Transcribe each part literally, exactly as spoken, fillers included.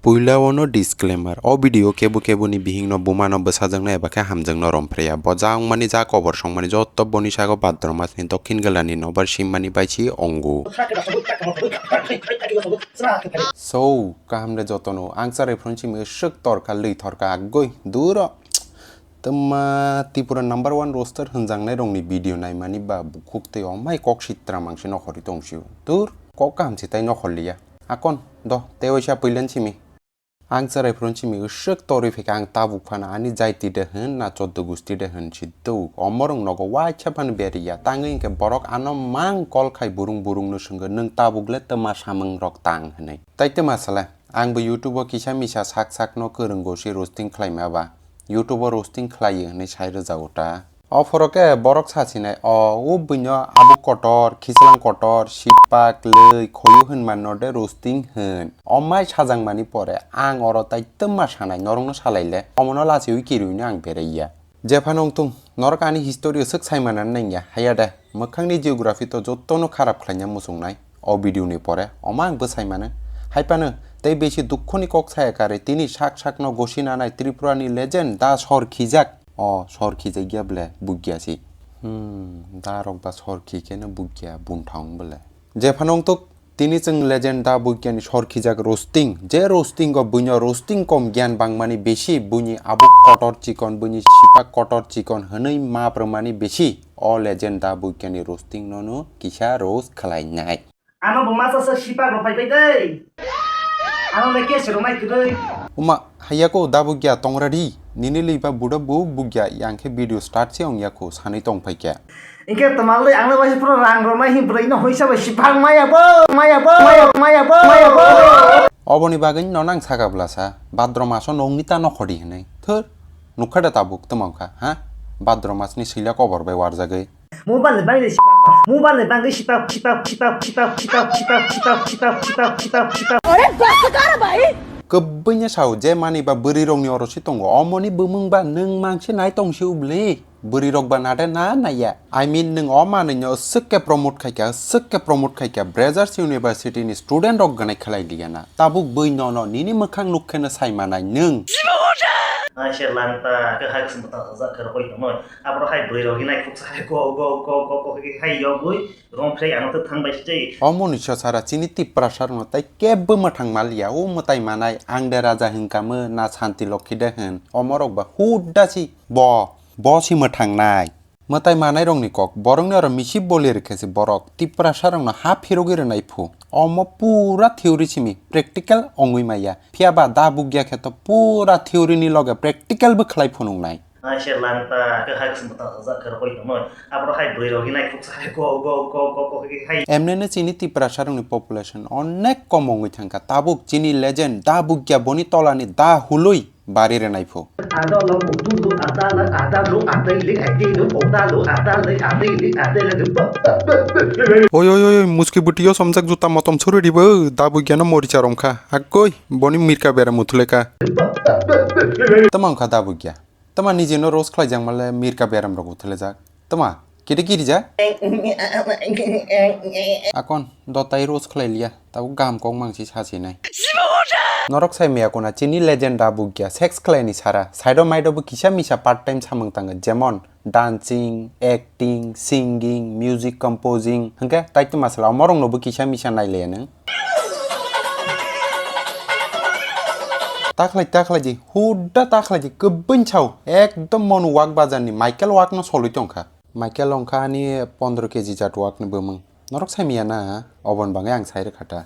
Puila ono disclaimer, o video kebo kebo ni bihing no buma no bwsajwk no eba khe hamjwk no romphreya. Bo ja wngmani, ja kobor songmani jotto boni sago Bhadra mas ni dokhin gala ni nobar simmani bai si ongo. So, kaham de jotono, ang charai phone simi swk torka, lwi thorka, agoi, duro. Twma Tripura number one roaster hwnjaknai rokni video naimani ba bukhuk tei omai kok sitra mangsi nokhorwi tongsio. Dur, kok kaham se tai nokhorliya. Akon, do, tei waisa puilan simi. Ang charai phron simi swk torwi phaikha, ang tabuk phano ani jaiti de hwn na choddo gusti de hwn si duk. Omorok nogo waisa phano beriya. Tangwi hwnkhe borok ano mang call khai burung burung no swngwi, "Nwng tabuk le twma samung rok tang?" hwnwi. Tai twma sale, ang bo YouTube o kisa misa sak sak no kwrwngo si roasting khlaima ba. YouTube o roasting khlaiwi hwnwi sai rwjago ta. O phoro khe borok sasinai, "O, o buino abuk kotor, khichlang kotor, sipak, lwi, khoyu hwnma no de roasting hwn." O mai sajangmani pore ang oro tai twma sanai, norokno salaile, omono lachiwi kiriwino ang beraiya. Jephano wngthung, norok ani history o swk saimanani nangya, haiya de, mwkhangni geography to jottono kharap khlaina muchungnai. O video ni pore, omo ang bwsai mano. Haiphano, tei besi dukhoni kok saya karwi tini sak sakno gosi nanai Tripura ni legend, da sor khijak. O sor khijakya ble bukya si. Hmm, da rok ba sor khikheno bukya, bunthang ble. Jephano wngthuk, tini chwng legend da bukya ni sor khijak roasting. Je roasting o buino roasting kom gyan bangmani besi, buini abuk kotor chikon, buini sipak kotor chikon hwnwi ma phrwmani besi. O legend da bukya ni roasting nono kisa roast khlainai. Ano bo masa sa sipak rok phai phai dei. Ano le case rok nai kwrwi. Uma, hayako da bukya tongra di. Nini liba buda bu bukya yang khe video start se ong yako sanwi tong phai kya. Ingke tomal le ang le bai pura rang rok nai hin bwrwi no hoisa bai sipak maya bo, maya bo, maya bo, maya bo. Oboni bagwi no nang saka bwlasa. Bhadra maso nongni ta nokhodi hinwi. Thur, nukha da tabuk twmang kha, ha? Bhadra masni sila kobor bai warjagwi. Mobile ni bagwi sipak, mobile ni bagwi sipak, sipak, sipak. Ore bas kar bhai. Kwbwino sao je mani ba bwrwi rokni oro si tongo, omoni bumung ba nwng mangse nai tong si ubli. Bwrwi rok ba nade na naiya. I mean, nwng o manwi no swk khe promote khaikha, swk khe promote khaikha, Brazers University ni student rok gwnai khlai liya na. Tabuk bui nono nini mwkhang nuk khe no sai manai nwng. Ai se lanta, khe hai se mwta sajak khe rokoi tongoi. Aboro hai bwrwi rok hinai khuksa hai go, go, go, go, go, hai yogwi, rong phrei ano tei thang bai se. Omo ni sosara chini Tiprasa rokno tai kebbo mwthang maliya, o mwtai manai, ang de raja hwnkha mo, na Santi Lokhi de hwn. Omorok ba hudda si, bo, bo si mwthang nai. Mwtai manai rokni kok, borokni oro misip boli rwkhe se borok, Tiprasa rokno ha phirogwi rwnai phu. Omo pura theory simi, practical ongwi maya. Phiya ba da bugya khe to pura theory ni loge practical bo khlai phunuk nai. Ai se lanta, khe hai se mwta sajak khe rokoi tongoi. Aboro hai bwrwi rok hinai khuksa hai go, go, go, go, go, hai, hai. Emneno chini Tiprasa rokni population onek kom wngwi thangkha. Tabuk chini legend da bugya boni tolani da hulwi bari rwnai phu. Ada lo utu lo ada lo ada lo ada ile ate lo oda lo ada le ate ile ate le. Oi, oi, oi, oi, muski butio somjak juta motom suri dibo, da bugya no moricha romkha. Akoi, boni mirka bera muthuleka. Tama wngkha da bugya. Tama nijino roast khlaijak male mirka beram rok uthlajak. Tama kiri kiri ja. Akon dotai roast khlai liya. Tabo gam kok mangsi sasinai. Norok sai maya kuna chini legend da bugya sex khlai ni sara. Saido maido bo kisa misa part time samung tanga. Jemon dancing, acting, singing, music composing. Hwnkhe tai tuma sala omorok no bo kisa misa nai le nang. Takhlai, takhlai di, hudda takhlai di, kwbwin sao, ekdom monu wak bazar ni Michael wak no solwi tongkha. Michael wngkha ani pondro K G jat wak ni bwmwng. Norok sai maya na, obon bangwi ang sai rwkha ta.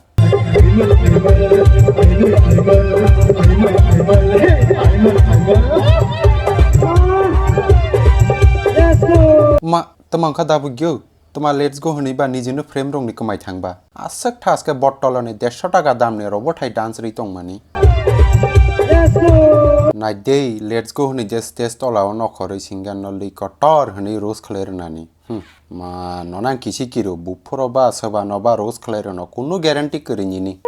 Ma, tama wngkha da bugyo? Tuma let's go hwnwi ba nijino frame rokni kwmai thangba. Aswk thaske bottle ni dersho taka damni robo thai dance rwi tongmani. Naidei let's go hwnwi je stage tola o nokhorwi singer no lwi kotor hwnwi roast khlai rwnani. Hmm, ma nonang kisi kiru buphuro ba soba no ba roast khlai rwno kunu guarantee kwrwi nini.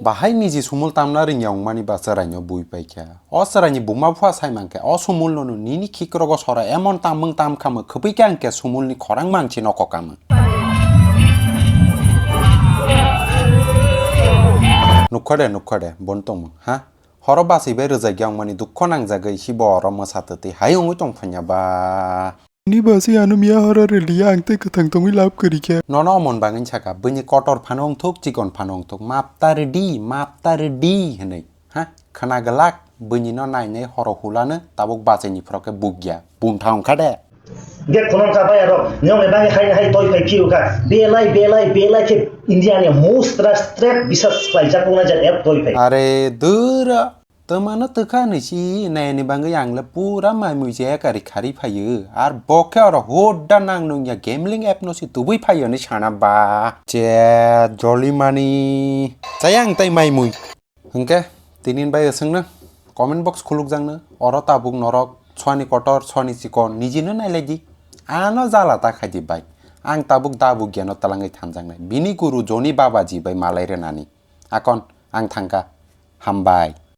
Bahai niji sumul tamna ringya wngmani ba chwraino bui paikha. O chwraini buma bupha sai mankhe, o sumulno nini khikrogo sora emon tamung tamkha mw khwpwi khe angkhe sumulni khorang mangsi nokokha mw. Nukha de, nukha de, bon tongmung, ha? Horo basi bai rwjak yang mani dukho nangjagwi sibo oro mwsa twtwi hai wngwi tong phanya ba. Ni basi ano miya horo rwliya ang tei kwthang tongwi lab kwrwi khe. Nono omon bangwi saka, bini kotor phano wngthuk, chikon phano wngthuk, map ta rwdi, map ta rwdi hinwi, ha? Khna glak, bini no nainai horo hulano tabuk bachai ni phoro khe bukya, bumtha wngkha de. Hingke khunong ka bai aro, nyong ni bagwi hai hai toi phai phiru kha. Belai, belai, belai khe India ni most trusted bisas khlaijak wngnai jak app toi phai. Are dura, twmano twkha ni si nai ni bagwi ang le pura mai mui je kari khari phaio. Ar bo khe oro hoda nang nung ya gambling app no si tubui phaio ni sana ba. Che joli mani. Chayang tai mai mui. Hingke tinin bai swngno comment box khulukjakno, oro tabuk norok, swani kotor, swani chikon, nijino nailaidi. Ano jala ta khaidi bai. Ang tabuk dabuk giano twlangwi thanjaknai. Bini guru Joni Babaji bai malai rwnani. Akon ang thangkha. Hambai.